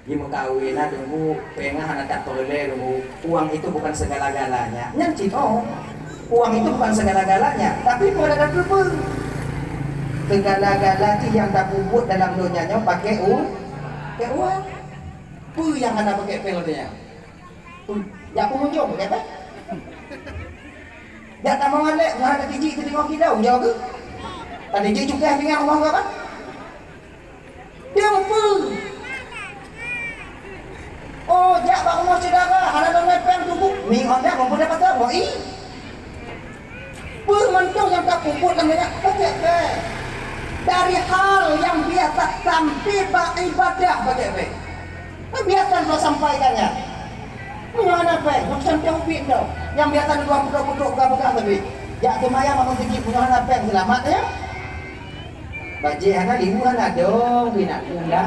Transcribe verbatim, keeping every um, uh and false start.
Jimeukawen na teungku, péng hana tapeureulée teungku. Uang itu bukan segala-galanya. Nyan cit oh. Uang itu bukan segala-galanya, tapi pada datu pun. Segala-gala jih nyang tapeubuet dalam donya nyoe pakai u, pakai uang. Peue nyang hana pakai péng donya? Peue? Jak pengunjung pakai péng? Jak tamong alek, meuhan tijik teudeungoe kidau, jawa keuh? Tadi jih cukai ringan Allah ke apa? Dia peue? Oh, jak bak rumoh syedara, hana lôn péng tubuh. Minggu nyan, mumpung dapat tahu, i. Peue mantong nyang ka peubuet lam nyan, pakai péng. Dari hal nyang biasa sampai bak ibadah pakai péng. Kan biasa lôn sampaikan nyan. Meunyoe hana péng, macam teuh ubit tu. Nyang biasa lôn buang pudok-pudok peugah-peugah tadi. Jak seumayang bak meuseujid, meunyoe hana péng, seulamat ya. Bajée hana, liwuh hana dong, keunak pula.